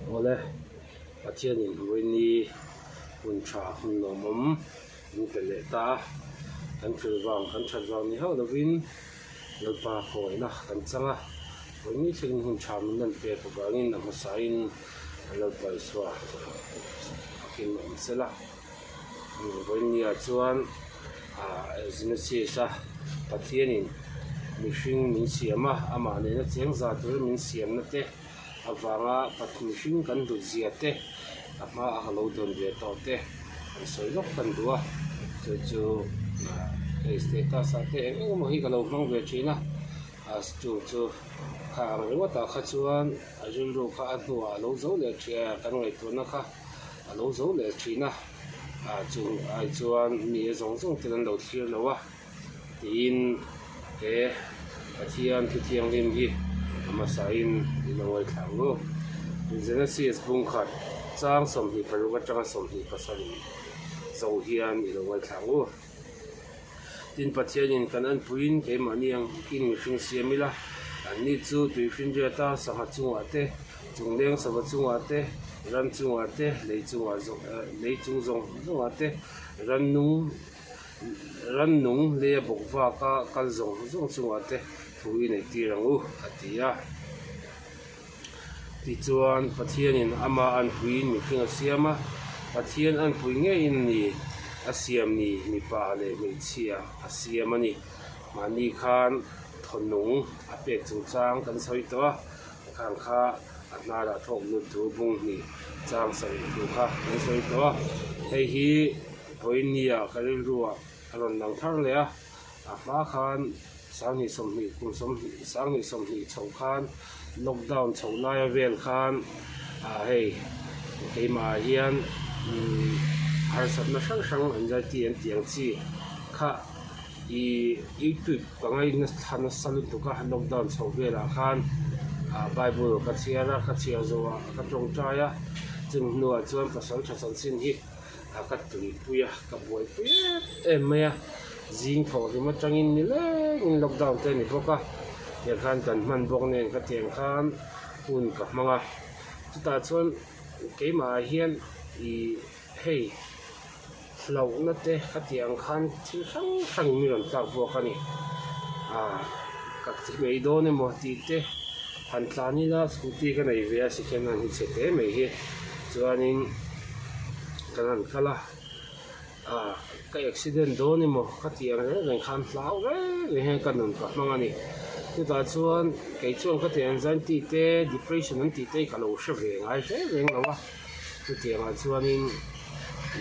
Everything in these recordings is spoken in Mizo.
Awle, Pathianin Vawiini hun tha hun lawmawm min pe leh ta a, kan thil vang kan that vang ni hauh lovin Lalpa khawngaihna kan chang a, Vawiini thlengin hun tha min rawn pek avangin a hmasain Lalpa Isua fakin awm sela. Vawinia chuan Genesis a Pathianin mihring min siam a, amah nena cheng za tura min siamna te avanga mihring kan hlut zia te a hma a ka lo dawn ve tawh te an sawi lawk kan duh a, chu chu hei status ah te eng eng emaw hi ka lo hmang ve thin a, chu chu kha ang ringawtah kha chuan a rilru kha a hnuah a lo zo leh thin a, kan ngaihtuahna kha. A lo zo leh thin a, ah chung ai chuan mi a zawng zawng ten an lo thlir lo a tiin he Pathian thu thianghlim hi a hmasain i lo ngaithla ang u. Genesis bung khat chang 26 atanga 27 zo hian i lo ngaithla ang u. Tin Pathianin kan anpuiin keimahni ang takin mihring siam ila, anni chu tuihrinriata sangha chungah te, chungleng sava chungah te, ran chungah te, lei chungah zawng lei chung zawng zawngah te, rannung rannung leia bawk vaka kal zawng zawng chungah te thu i nei tir ang u, a ti a. Tichuan, Pathianin ama anpuiin mihring a siam a, Pathian anpui ngeiin ni a siam ni, mipa leh hmeichhia a siam a ni. Mahni khan thawnung a pek chungchang kan sawi tawh a, khang kha a hnarah thawk lut thu bung hnih chang sarih thu kha kan sawi tawh a. Hei hi vawinia ka rilruah a rawn lang thar leh a, a hma khan 2020 kum 2020 chho khan lockdown chho laia vel khan ah hei keimah ah hian harsatna hrang hrang anxiety an tih ang chi kha ih youtube ka ngaina thla nasa lutuk a lockdown chho velah khan ah bible ka chhiar a ka chhiar zawhah ka tawngtai a chumi hnuah chuan pasal tha chanchin hi. a ka tuipui a ka buaipui em em mai a zing thawh hlim atangin ni lengin lockdown te a ni bawk a tiang khan kan hman bawk nen ka tiang khan hun ka hmang a chutah chuan keimah ah hian ih hei hlauhna te ka tih ang khan thil hrang hrang in min rawn tlak buak a ni ah ka thi mai dawn emaw tih te han tlan ila scooty ka nei ve a second hand hi chhe teh mai hi chuanin. Kan han kal a, ah ka accident dawn emaw ka tih ang reng reng khan hlau reng reng hian ka nun ka hmang a ni. Chutah chuan kei chuan ka tih anxiety te depression an tih te hi ka lo hre ve ngai reng reng lo a, chutiangah chuanin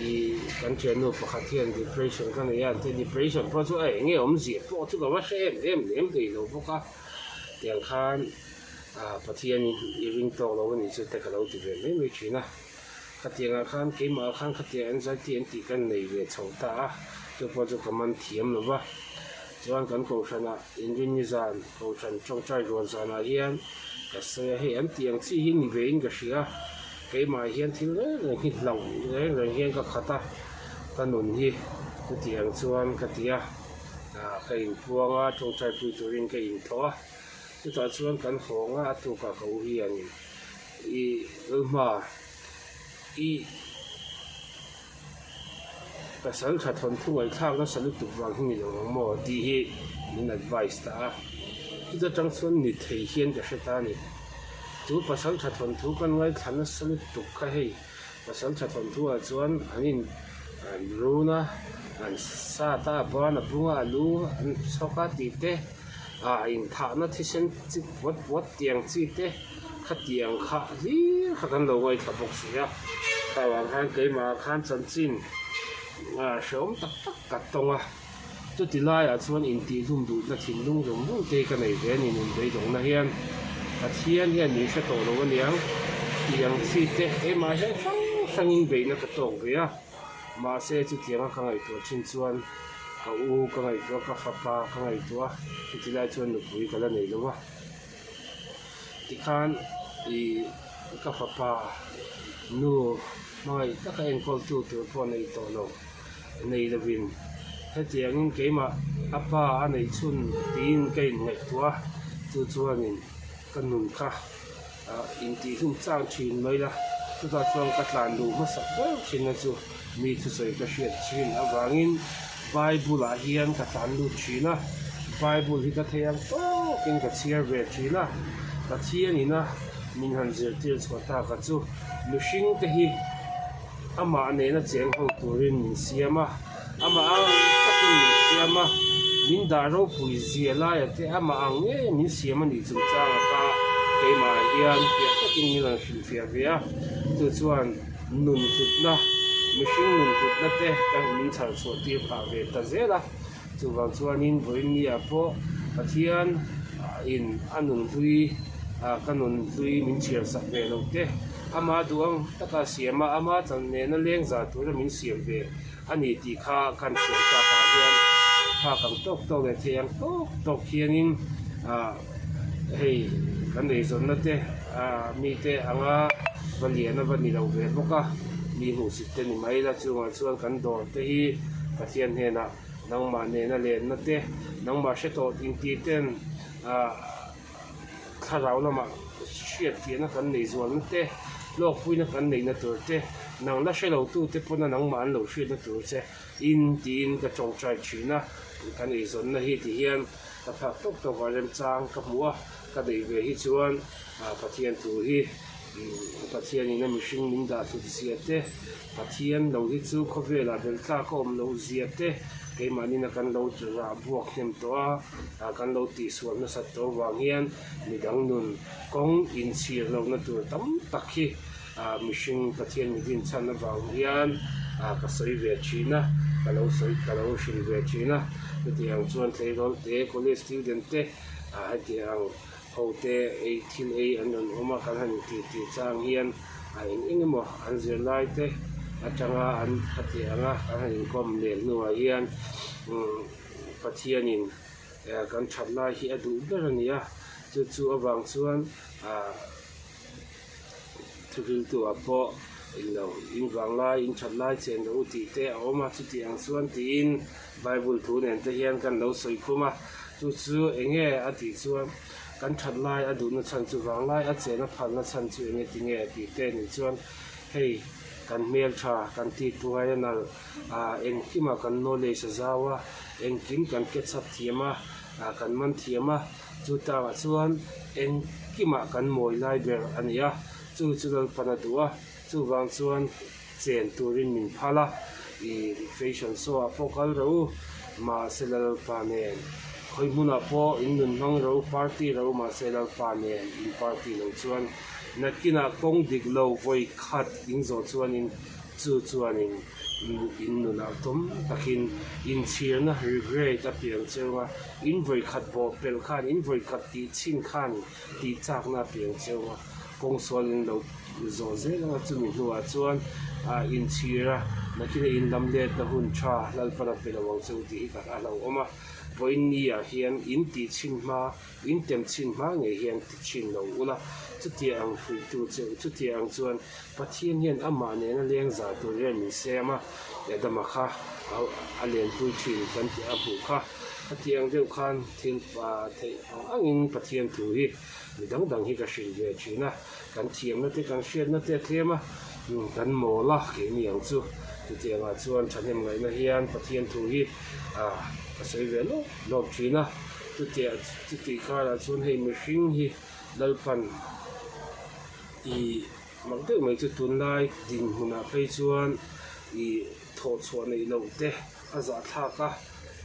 ih kan thiannu pakhat hian depression ka nei a an ti a, depression pawh chu a eng nge awmzia pawh chu ka va hre em em lem thei lo bawk a, tiang khan ah Pathian i ring tawk lo a nih chu te ka lo ti ve mai mai thin a. Khatiangah khan keimah khan khatiang anxiety an tih kan nei ve chho ta a, chu pawh chu ka man thiam lo va. Chuan kan kohhranah inrinni zan, kohhran tawngtai rual zanah hian ka sawi a, hei an tih ang chi hi ni vein ka hria a, keimah hian thil reng reng hi hlauh reng reng hian ka khat a, ka nun hi chutiang chuan ka ti a, ka inpuang a, tawngtai pui turin ka inthawh a, chutah chuan kan hawng a, a tukah ka u hianin. I hma i pasal tha thawnthu ngaihthlak nasa lutuk vang hi ni lo ang maw tih hi min advice ta a, chuta tang chuan ni thei hian ka hre ta a ni. Chu pasal tha thawnthu kan ngaithla nasa lutuk kha hei pasal tha thawnthu ah chuan an in an run a, an sat a, a ban a bung a, a lu an chhawk a tih te ah inthahna thisen chi puat puat tiang chi te. Khatiang kha hlir kha kan lo ngaithla bawk si a, kha vang khan keimah khan chanchin hrehawm tak tak ka tawng a, chuti laiah chuan intihhlum duhna thinlung zawng zawng te hi ka nei ve a ni nun beidawngna hian Pathian hian min hre tawh lo aniang tih ang chi te keimah hian hrang hrangin beihna ka tawk ve a, mahse chutianga ka ngaihtuah thin chuan ka u ka ngaihtuah ka fapa ka ngaihtuah a, chuti lai chuan nupui ka la nei lo va. Tikhan ih ka fapa nu hmangaih taka enkawltu tur pawh nei tawh lo nei lovin hetiangin keimah a pa a neih chhun tiin ka inngaihtuah a, chu chuanin ka nun kha. Intihhlum chang thin mai la, chutah chuan ka tlan duh hmasak ber thinna chu mi thusawi ka hriat thin avangin Bible ah hian ka tlan lut thin a, Bible hi ka thei ang tawkin ka chhiar ve thin a, Pathian ina min han zirtir chhuah tak a chu mihring te hi amah nena cheng ho turin min siam a. Amah ang takin min siam a, min dah ropui zia laia te amah ang ngei min siam a nih chungchanga kha keimah hian fiah takin min rawn hrilhfiah ve a. Chu chuan nun hlutna, mihring nun hlutna te ka min chhar chhuah tir phah ve ta zel a. Chuvang chuanin vawiin ni-ah pawh Pathian in a nun hlui, ka nun hlui min chhiar sak ve loh te, ama duh ang taka siam a, ama chan nena leng zah tura min siam ve a ni tih kha kan hriat takah hian phak ang tawk tawk leh thei ang tawk tawk hianin ah hei kan eizawnna te ah mite anga va lian a va ni lo ve bawk a, mi hmuhsit te ni mai la chungah chuan kan dawr te hi Pathian hnenah nangmah nena lenna te nangmah hre tawh intih ten ah. Thlarau lamah hriatfiahna kan nei zualna te, hlawkpuina kan neihna tur te, nang la hre lotute pawna nangmah an lo hriatna tur che in tiin ka tawngtai thin a, kan eizawnna hi ti hian ka phak tawk tawk a remchang ka hmu a, ka neih ve hi chuan Pathian thu hi Pathianin a mihring min dah hlut zia te, Pathian lo hi chu khawvelah belh tlak a awm loh zia te keimahnin a kan lo rah buak hnem tawh a, kan lo tihsual nasat tawh avang hian midang nun kawng inchhir lohna tur tam tak hi mihring Pathian mi dinchhan avang hian ka sawi ve thin a, ka lo sawi ka lo hrilh ve thin a, chutiang chuan tleirawl te, college student te hetiang Ho te ei thil ei an rawn awm a, kan han intih tih chang hian a eng eng emaw an zirlai te atanga an khatih ang a, kan han inkawm leh hnuah hian Pathianin kan that lai hi a duh ber a ni a, chu chu avang chuan ah. Thuhriltu ah pawh englo in vang lai, in that lai chen rawh u tih te a awm a, chuti ang chuan tiin Bible thu nen te hian kan lo sawi khum a, chu chu enge a tih chuan kan that lai a duhna chhan chu vang lai a chen a phalna chhan chu enge ti nge tih te nih chuan hei kan hmeltha kan tih tuai a nalh ah engkimah kan knowledge a zau a, engkim kan catch up thiam a, ah kan man thiam a. Chu tlangah chuan engkimah kan mawi lai ber a ni a, chu chu Lalpan a duh a, chuvang chuan chen turin min phal a, i fashion show ah pawh kal rawh u, mahse Lalpa nen khawi hmunah pawh in nun hmang rawh u, party rawh u, mahse Lalpa nen in party lo chuan nakinah kawng dik lo vawi khat in zawh chuanin chu chuanin In nunah tum takin inchhirna, regret, a piang cheu a, in vawikhat bawh pelh khan, in vawikhat tih chhin khan tih chakna a piang cheu a, kawngsual in lo zawh zel anga chumi hnuah chuan inchhir a, nakina in lam letna hun tha Lalpan a pe lo ang cheu tih hi ka hlauhawm a, vawiin ni ah hian in tih chhin hma In tem chhin hma ngei hian ti chhin lo ula, chutia ang hruitu che u, chutia ang chuan Pathian hian amah nena leng zah tur hian min siam a, Adama kha a lenpui thin kan tih a hmuh kha. Khati ang deuh khan thil theih ang angin Pathian thu hi mi dang dang hi ka hrilh ve thin a, kan thiamna te kan hriatna te a tlem a, kan mawl a keini ang chu. Chutiangah chuan thahnem ngaihna hian Pathian thu hi ka sawi ve lawp lawp thin a. Chutiah chutih karah chuan hei mihring hi Lalpan ih mak deuh mai chu tunlai dinhmunah phei chuan ih thawhchhuah neih loh te a zahthlak a,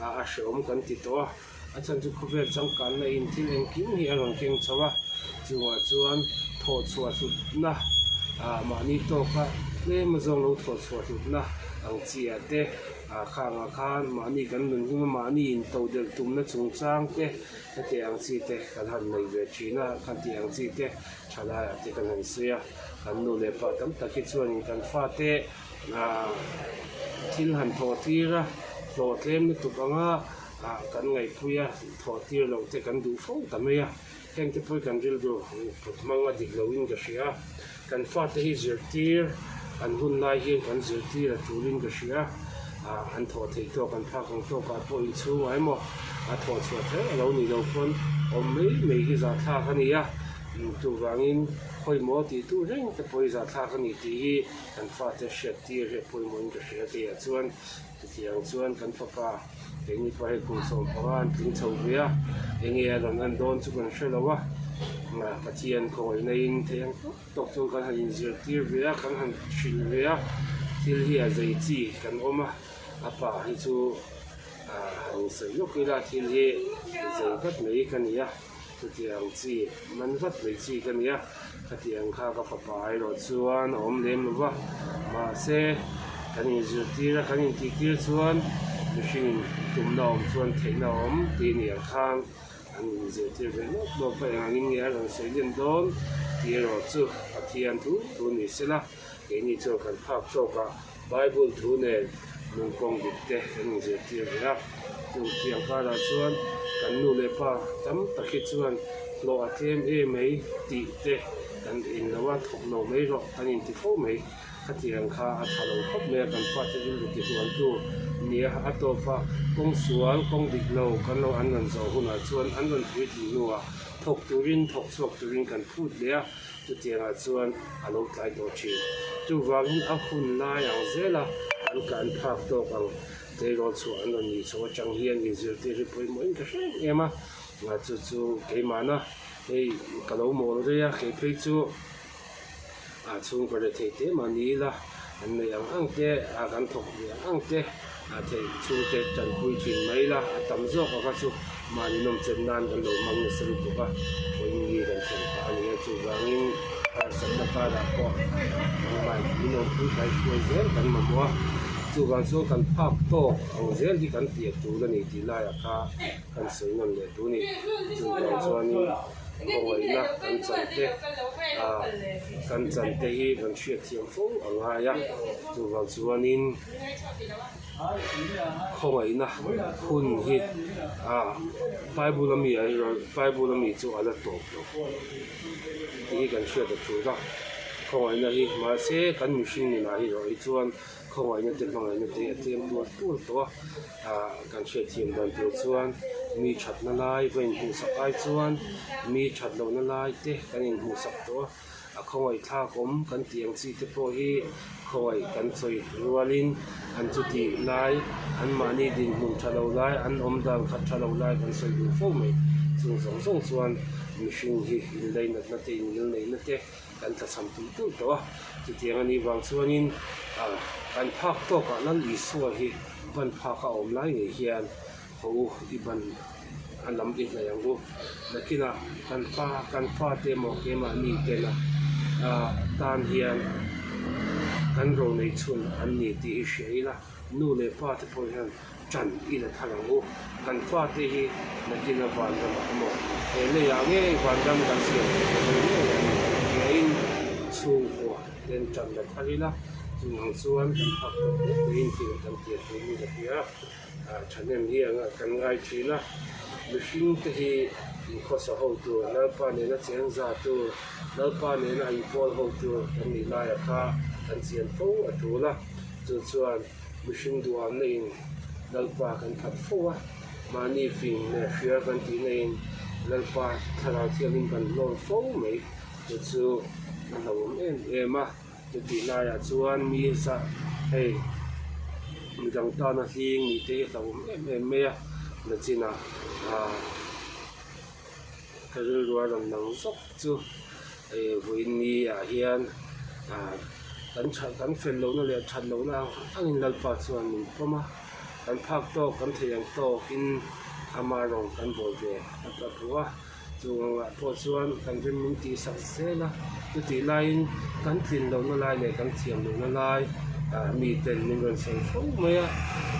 a hrehawm kan ti tawh a, a chhan chu khawvel changkanna in thil engkim hi a rawn keng chho a, chungah chuan thawhchhuah hlutna ah mahni tawka tlem azawng lo thawhchhuah hlutna ang chi ah te. Ah khangah khan mahni kan nun hlim a, mahni in to delh tumna chungchang te heti ang chi te kan han nei ve thin a, khan tih ang chi te thalaiah te kan han sawi a, kan nu leh pa tam tak hi chuanin kan fate ah thil han thawh tir a, hlawh tlem lutuk anga ah kan ngaihpui a, thawh tir loh te kan duh fo ta mai a. Hengte pawh hi kan rilru put hmang a dik loin ka hria. Kan fate hi zirtir an hun lai hian kan zirtir a tulin ka hria. An thawh theih tawk, an phak ang tawkah pawh inchhungah emaw a thawh chhuah kher a lo nih loh pawn awm mai mai hi zahthlak a ni a. Chuvangin khawimaw tih tur reng te pawh hi zahthlak a ni tih hi kan fate hriat tir hi a pawimawhin ka hria tihah chuan chutiang chuan kan fapa keini pawh hei kum 15 an tling chho ve a, enge a rawn en dawn chu kan hre lo a, Pathian khawngaihna in thei ang tawk tawk chuan kan han inzirtir ve a, kan han hrilh ve a, thil hi a zei chi kan awm a, a pa hi chu han insawi lawk ila thil hi zei vat mai ka ni a. Chutiang chi man vat mai chi ka ni a, khatiang kha ka fapa erawh chuan a awm lem lo va, mahse kan inzirtir a, kan intihtir chuan mihringin tumna awm chuan theihna a awm tih ni ang khan an inzirtir ve lawk lawk a, engangin nge a rawn sawi len dawn tih erawh chu Pathian thu thu ni sela, keini chuan kan phak tawkah Bible thu nen nungkawng dik te kan inzirtir ve a, chutiang karah chuan kan nu leh pa tam tak hi chuan hlawh a tlem em mai tih te kan in lo a, thawk lo mai rawh kan inti fo mai. Khatiang kha a tha lo khawp mai a, kan fate rilru ti hnualtu nia a tawp a, kawng sual, kawng dik lo kan lo an rawn zawh hunah chuan an rawn puitling hnuah thawk turin, thawk chhuak turin kan phut leh a. Chutiangah chuan a lo tlai tawh thin. Chuvangin a hun lai ang zela an kan phak tawk ang tleirawl chhuah an rawn nih chho atang hian inzirtir hi pawimawhin ka hre em em a. Chu chu keimahna hei ka lo mawl rei a, kei phei chu a chhungkaw rethei te mah ni ila an neih ang ang te, kan thawk ve ang ang te a theih chhungte tanpui thin mai ila a tam zawk a kha chu mahni nawmchen nan kan lo hmang nasa lutuk a, pawimawh kan thlen phah a ni a, chuvangin harsatna karah pawh nangmah min awmpui kaihruai zel kan mamawh a, chuvang chuan kan phak tawk ang zel hi kan piah tur a ni tih laiah kha kan sawi nawn leh duh a ni, chuvang chuanin khawngaihna kan chan te ah kan chan te hi kan hriatthiam fo a ngai a, chuvang chuanin. Khawngaihna hun hi ah Bible ami ah erawh Bible ami chu a la tawp lo tih hi kan hriat a tul a, khawngaihna hi mahse kan mihring nunah hi erawh hi chuan khawngaihna te hmangaihna te a tlem tual tual tawh a, ah kan hriatthiam dan tur chuan mi thatna lai va inhmuhsak ai chuan mi that lohna lai te kan inhmuhsak tawh a. A khawngaihthlak awm kan tih ang chi te pawh hi khawngaih kan sawi rualin an chutih lai anmahni dinhmun tha lo lai an awm dan khat tha lo lai kan sawi duh fo mai. Chung zawng zawng chuan mihring hi inleinatna te inngilneihna te kan tlachham tulh tulh tawh a, chutiang a nih vang chuanin kan phak tawkah Lal Isua hi ban phak a awm lai ngei hian Haw u, i ban a lam i hnaih ang u. Nakinah kan fa kan fate emaw keimahni tena tan hian kan ro nei chhun an ni tih hi hria ila, nu leh pa te pawh hian ṭan i la thar ang u. Kan fate hi nakina vanramah emaw he leiah ngei vanram kan siam theih dawn ngei a ni tih hriain chhungkua ten ṭan la thar ila, chung ang chuan kan phak tawh hle tein thil kan pian turin ka hria. Thahnem hi ang kan ngai thin a, mihring te hi inkhawsa ho tur, Lalpa nena cheng za tur, Lalpa nena inpawl ho tur kan nih laiah kha kan chian fo a tul a, chu chuan mihring duhamna in Lalpa kan phat fo a, mahni fing leh hria kan tihna in Lalpa thlarau thiangin kan hlawn fo mai, chu chu a hlauhawm em em a. Chutih laiah chuan mi zah hei midang tana hling nih te hi a hlauhawm em em mai a, nachinah ah ka rilru a rawn lang zawk chu eh vawiin ni ah hian ah kan that kan fel lohna leh that lohna ang angin Lalpa chuan min pawm a, kan phak tawk kan theih ang tawkin ama rawng kan bawl ve a duh a. Chungah pawh chuan kan rim min tih sak zel a, chutih laiin kan tlin lohna lai leh kan thiam lohna lai ah miten min rawn sawi fo mai a,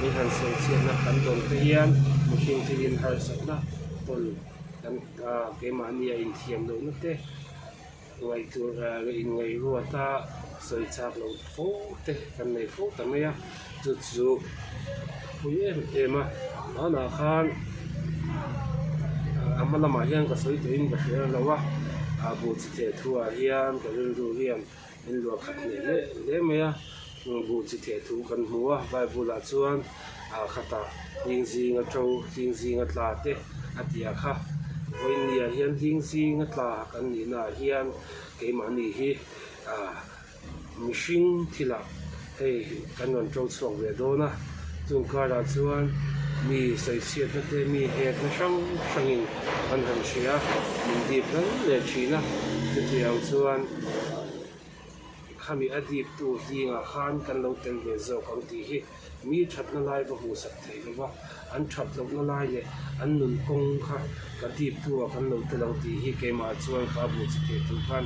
min han sawi chhiatna kan dawn te hian mihring thilin harsatna tawn kan ah keimahni a inthiam lohna te ngaihtuah inngaihruat a sawi chak loh fo te kan nei fo ta mai a, chu chu a pui em em a, hmanah khan a hma lamah hian ka sawi tawhin ka hria lo a, ah buh chi theh thu ah hian ka rilru hian min luah khat hle hle hle mai a, buh chi theh thu kan hmu a bible ah chuan ah khatah hling zinga to hling zinga tla te a tih ah kha. Vawiinniah hian hling zinga tla kan nihnaah hian keimahni hi ah mihring thilah hei kan rawn to chhuak ve dawn a, chung karah chuan mi sawichhiatna te mi hekna hrang hrangin an han hria a, min dip hlal leh thin a, chutiang chuan khami a diptu zingah khan kan lo tel ve zawk ang tih hi mi thatna lai va hmuhsak thei lo va, an that lohna lai leh an nun kawng kha ka diptu ah kan lo tel ang tih hi keimah chuan kha a buh chi thei tur khan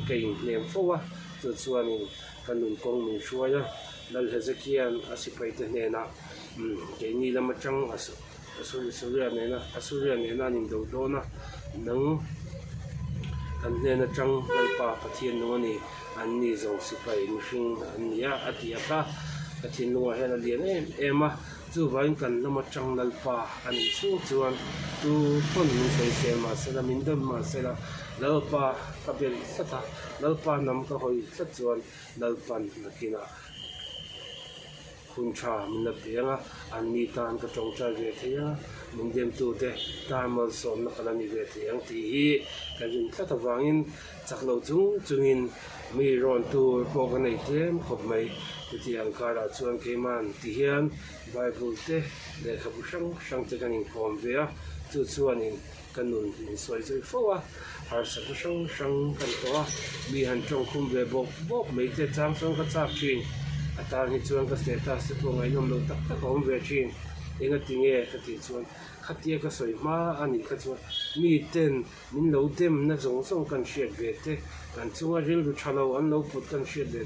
ka inhnem fo a, chu chuanin ka nun kawng min hruai a, Lal Hezekia'n a sipaite hnenah keini lam atang Asuria nena Asuria nena an indo dawn a, nang kan hnen atang Lalpa Pathian nung a ni, an ni zawng sipai mihring an ni a, a ti a kha ka thinlungah hian a lian em em a, chuvangin kan lam atang Lalpa a nih chhung chuan tu pawn min sawisel mahsela min dam mahsela Lalpa ka belh tlat a, Lalpa hnam ka hawi tlat chuan Lalpan nakinah hun tha min la pe ang a, an mi tan ka tawngtai ve thei ang a, min demtute tan malsawmna ka la ni ve thei ang tih hi ka rin tlat avangin chak lo chung chungin mi rawn tur pawh ka nei tlem khawp mai. Chutiang karah chuan keiman ti hian Bible te lehkhabu hrang hrang te kan inkawm ve a, chu chuanin Ka nun min sawi zui fo a, harsatna hrang hrang kan tawh a, mi han tawngkhum ve bawk bawk mai te chang chuan ka chak thin. A tan hi chuan ka status te pawh ngaihnawm loh tak tak a awm ve thin. Engati nge ka tih chuan khatia ka sawi hma a nih kha chuan mi ten min lo demna zawng zawng kan hriat ve te, kan chunga rilru tha lo an lo put kan hriat ve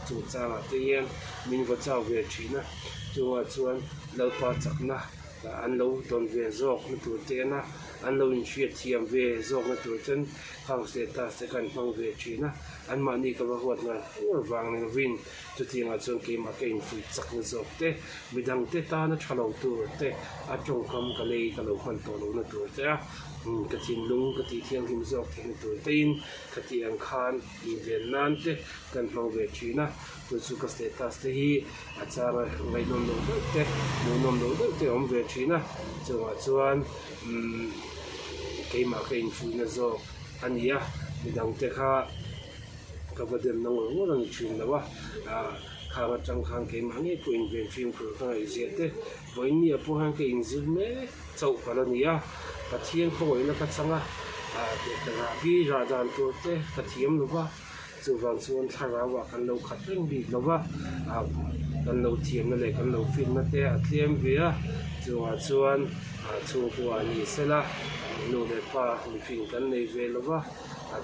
chungchangah te hian min vaw chau ve thin a, chungah chuan Lalpa chakna An lo tawn ve zawkna tur te en a, an lo inhriat thiam ve zawkna tur chuan khang status te khan hmang ve thin a, anmahni ka va huat ngar ngar vang ni lovin chutiangah chuan keimah ka infuih chakna zawk te, midangte tana tha lo tur te, a tawngkam ka lei ka lo hman tawh lohna tur te a, ka thinlung ka tih thianghlim zawk theihna tur tein khatiang khan inven nan te kan hmang ve thin a, chu chu ka status te hi. A changa ngaihnawm loh deuh te, hmuhnawm loh deuh te a awm ve thin a, chungah chuan umm keimah ka infuihna zawk a ni a, midangte kha ka va demna ngawr ngawr a ni thin lo a, ah khang atang khan keimah ngei pawh inven fimkhur ka ngaihzia te, vawiinniah pawh hian ka inzir mek chauh ka la ni a, Pathian khawngawihna ka chang a, ah ka rahbi rah dan tur te ka thiam lo va. Chuvang chuan thlarauah kan lo khat reng bik lo va, kan lo thiamna leh kan lo finna te a tlem ve a, chungah chuan chhungkua ni sela nu leh pa mifing kan nei ve lo va,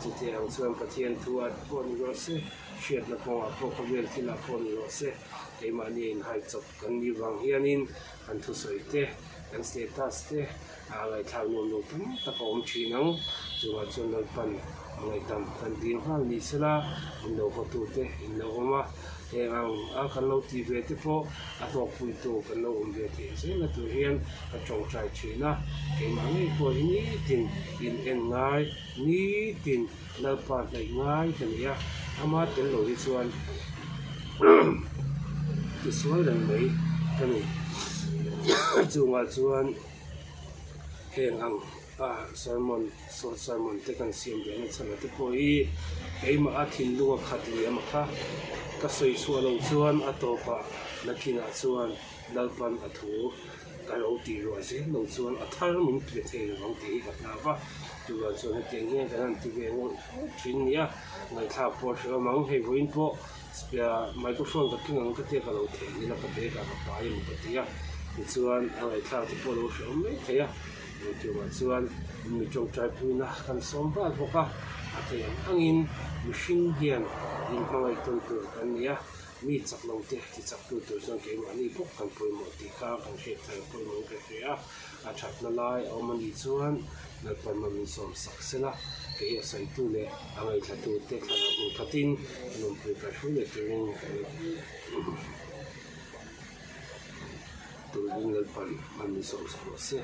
chutiang ang chuan Pathian thu a pawh ni rawh se, hriatna kawngah pawh khawvel thilah pawh ni rawh se, keimahni inhai chawp kan nih vang hianin kan thusawi te, kan status te, A ngaihthlak nuam lo tam tak a awm thin ang. Chungah chuan Lalpan a ngaihdam kan dil nghal ni sela, in lo hawtute in lo awm a, heng ang a kan lo tih ve te pawh a hlawkpuitu kan lo awm ve theih zelna tur hian ka tawngtai thin a. Keimah ngei pawh hi nitin in en ngai, nitin Lalpa hnaih ngai ka ni a, ama tel lo hi chuan tisual reng mai ka ni. Chungah chuan. Heng ang a sermon short sermon te kan siam ve na chhan te pawh hi keimah a thinlung a khat liam a kha ka sawi chhuah loh chuan a tawpah nakinah chuan Lalpan a thu ka lo tih ruah zel loh chuan a thar min pe thei lo ang tih hi ka hlau va chuvang chuan hetiang hian kan han ti ve ngawih ngawih thin nia ngaihthlak pawh a hrehawm ang hei vawiin pawh Microphone ka keng ang ka tia ka lo theih nila ka bag ah ka pai emaw ka ti a tichuan a ngaihthlak te pawh a lo hrehawm mai thei a chuvang chuan mi tawngtai puina kan sawm nghal bawk a a theih ang angin mihring hian inhmangaih tawn tur kan ni a mi chak lo te ti chak tu tur chuan keimahni bawk kan pawimawh tih kha kan hriat thar pawimawh in ka hria a. A thatna lai a awm a nih chuan Lalpan a min sawm sak sel a, kei a sawitu leh a ngaihthlatute thlarau hmun khatin nunpui ka hru leh turin turin Lalpan a min sawm sak rawh se.